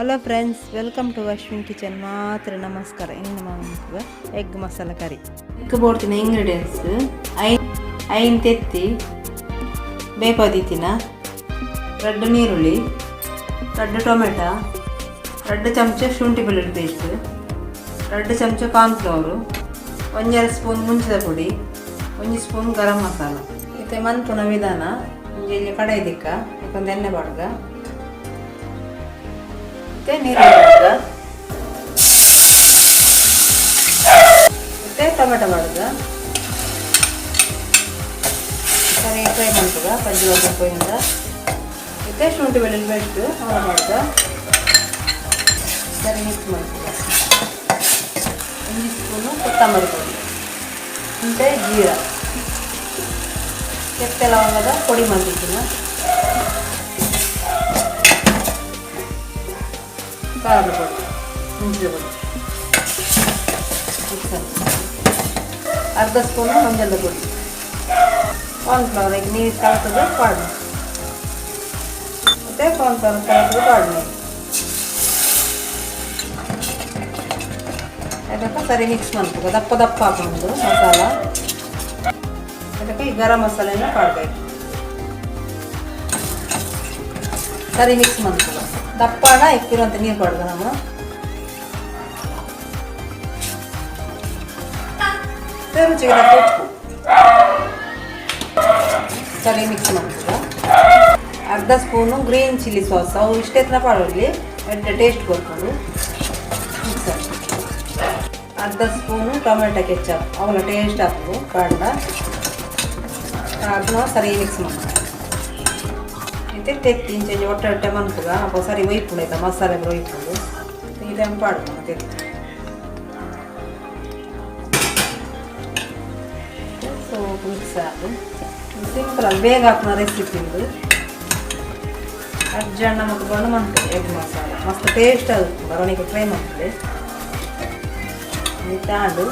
Hello friends, welcome to Ashwin kitchen. ಮಾತ್ರ ನಮಸ್ಕಾರ. ಇನ್ನು ಮನ್ಪುಗ ಎಗ್ ಮಸಾಲ ಕರಿ. ಎಗ್ ಬೋಡ್ತಿನ ಇಂಗ್ರೀಡಿಯೆಂಟ್ಸ್: ಐನ್ ಐನ್ ತೆತ್ತಿ, ಬೇಪಾದಿತ್ತಿನ ರಡ್ಡು ನೀರುಳ್ಳಿ, ರಡ್ಡು ಟೊಮೆಟೊ, 2 ಚಮಚ ಶುಂಠಿ ಬೆಳ್ಳುಳ್ಳಿ ಪೇಸ್ಟ್, 2 ಚಮಚ ಕಾರ್ನ್ಫ್ಲವರು, 1.5 ಸ್ಪೂನ್ ಮುಂಚಿದ ಪುಡಿ, 1 ಸ್ಪೂನ್ ಗರಂ ಮಸಾಲ. ಇತ್ತೆ ಮನ್ಪುನ ವಿಧಾನ. ಒಂಜಿ ಎಲ್ಯ ಕಡಾಯಿ ದಿಕ್ಕ, ಒಂದು ಎಣ್ಣೆ ಪಾಡ್ಗ. ಇತ್ತೆ ನೀರುಳ್ಳಿ ಪಾಡ್ಗ. ಇತ್ತೆ ಟೊಮೆಟೊ ಪಾಡ್ಗ. ಸರಿ ಫ್ರೈ ಮನ್ಪುಗ, ಪಜ್ಜಿ ವಾಸನೆ ಪೋಯಿಂದ. ಇತ್ತೆ ಶುಂಠಿ ಬೆಳ್ಳುಳ್ಳಿ ಪೇಸ್ಟ್ ಅವ ಪಾಡ್ಗ. ಸರಿ ಮಿಕ್ಸ್ ಮನ್ಪುಗ. 1 ಸ್ಪೂನು ಕೊತ್ತಂಬರಿ ಪೊಡಿ, ಮತ್ತು ಜೀರಾ, ಚಕ್ಕೆ ಲವಂಗದ ಪೊಡಿ ಮಲ್ತಿದ್ದೀನಿ, ಖಾರದ ಪೊಡಿ, ಮುಂಚಿನ ಪೊಡಿ ಮಿಕ್ಸ್. ಅರ್ಧ ಸ್ಪೂನು ಮಂಜಲ್ದ ಪೊಡಿ, ಕಾರ್ನ್ಫ್ಲವರ್ ಈಗ ನೀರು ಕಲತದ ಪಾಡ್ನೆ. ಮತ್ತು ಕಾರ್ನ್ಫ್ಲವರ್ ಕಲತದ ಪಾಡ್ನೆ. ಅದಕ್ಕೆ ಸರಿ ಮಿಕ್ಸ್ ಮನ್ಪುಗ. ದಪ್ಪ ದಪ್ಪ ಹಾಕೊಂಡು ಮಸಾಲ. ಅದಕ್ಕೆ ಈ ಗರಂ ಮಸಾಲೆನ ಪಾಡ್ಬೇಕು. ಸರಿ ಮಿಕ್ಸ್ ಮನ್ಪುಗ. ದಪ್ಪಣ ಇಕ್ಕಿರುವಂಥ ನೀರು ಪಾಡ್ಗ ನಮ್ಮ. ರುಚಿಗೆ ತಕ್ಕ ಉಪ್ಪು. ಸರಿ ಮಿಕ್ಸ್ ಮನ್ಪುಗ. ಅರ್ಧ ಸ್ಪೂನು ಗ್ರೀನ್ ಚಿಲ್ಲಿ ಸಾಸ್, ಅವು ಇಷ್ಟೇ ಪಾಡೋಲಿ, ಎಡ್ಡೆ ಟೇಸ್ಟ್ ಕೊಡ್ಕೊಂಡು. ಮಿಕ್ಸ್. ಅರ್ಧ ಸ್ಪೂನು ಟೊಮೆಟೊ ಕೆಚಪ್, ಅವಲ ಟೇಸ್ಟ್ ಆಗ್ತದೆ. ಪಾಡ್ದ ಅದನ್ನ ಸರಿ ಮಿಕ್ಸ್ ಮಾಡ್ಕ. ಇತ್ತೆ ತೆತ್ತಿ ಇಂಚ ಒಟ್ಟೆ ಒಟ್ಟೆ ಮನ್ಪುಗ. ಅಪ್ಪ ಸರಿ ಒಯ್ಪುಂಡು ಆಯ್ತಾ, ಮಸಾಲೆ ಪೂರ ಒಯ್ಪುಂಡು. ಈ ಟೈಮ್ ಪಾಡ್ಗ ತೆತ್ತಿ. ಸೋಪ್ ಮಿಕ್ಸ್ ಅದು. ಸಿಂಪಲ್ ಅದು, ಬೇಗ ಹಾಕೋಣ ರೆಸಿಪಿ ಇದು. ಅರ್ಜೆಂಟ್ ನಮಗೆ ಬಂದು ಮನ್ಪುಗ ಎಗ್ ಮಸಾಲ. ಮಸ್ತ್ ಟೇಸ್ಟ್ ಅದು. ಬರೋಣಿಗೆ ಟ್ರೈ ಮಾಡ್ತದೆ. ತಾಂಡು.